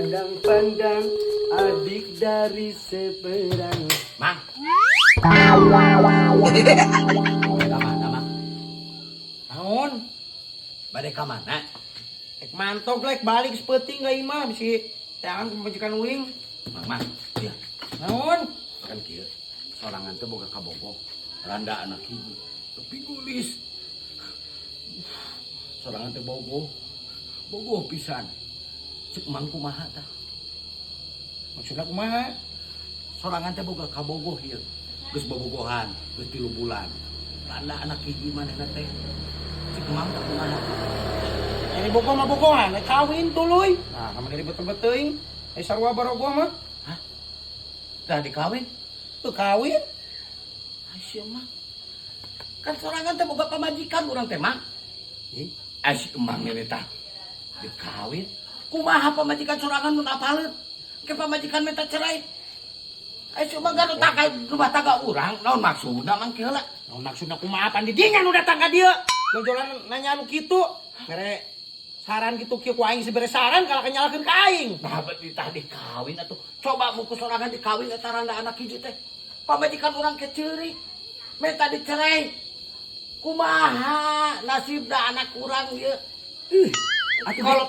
Pandang-pandang adik dari seberang. Mang. Ka mana, Mang? Naon? Bade ka mana? Ek mantog lek balik sepeuting ka imah bisi teangan pamajikan uing. Mang, Mang. Iya, Naon? Kan kieu. Sorangan teh boga kabogoh. Randa anak hiji. Tapi gulis. Sorangan teh bogoh. Bogoh pisan. Cek Mang kumaha tah? Maksudna kumaha? Sorangan teh boga kabogoh ieu. Geus bobogohan, geus 3 bulan. Randa anak hiji manehna teh. Cek Mang teh kumaha? Ini bogoh mah bogohan, rek kawin tuluy. Nah, kamu ribet-ribet teuing. Eh, sarua barogoh mah. Hah? Tah dikawin? Tuh kawin. Ai mah. Kan sorangan teh boga pamajikan urang teh, Mang. Ih, Ai si emang ini tah. Dikawin. Kumaha pamajikan sorangan mun apaleun? Ke pamajikan minta cerai. Ai si emang kan tangga rumah tangga urang, naon maksudna Mang kieu heula? Naon maksudna kumaha pan didinya nu datang ka dieu? Jojolan nanya anu kitu. Mere saran gitu kieu ku aing sibere saran kalah nyalahkeun ka aing. Nah, berarti tah dikawin atuh. Coba mun ku sorangan dikawin eta randa anak hiji teh. Pamajikan urang ke ceurik. Minta dicerai. Kumaha nasibna anak urang ieu? Ih, Atuh kolot.